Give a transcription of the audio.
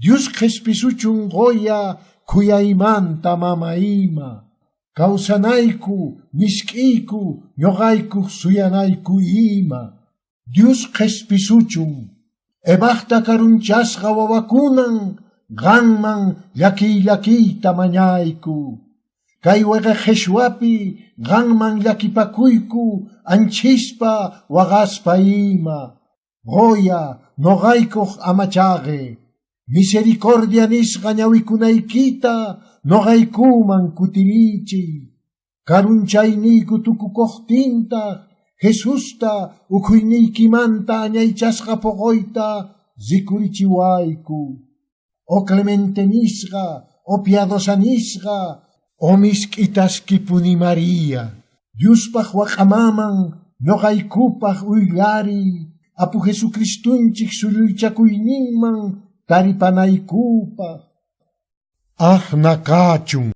Dios qhispisuchun qoya khuyaymanta mama ima. Kawsanayku, misk'iyku, ñuqaykuq suyanayku ima. Dios qhispisuchun. Evaqta karunchasqa wawakunan qanman llakiy llakiyta mañayku. Kay weqe qhishwapi qanman llakipakuyku anchispa waqaspa ima. Qoya nuqaykuq amachaqe. Misericordia nisqa ñawikunaykita nuqaykuman kutirichiy. Karunchayniyku tukukuqtintaq Jesusta ukhuyniykimanta añaychasqa poqoyta rikurichiwayku. O clemente nisqa, o piadosa nisqa, o misk'itaskipuni María. Diospaq waq'amaman ñuqaykupaq uyllariy, Apu Jesucristunchik sulluychakuyninman taripanaykupaq. Aqna kachun.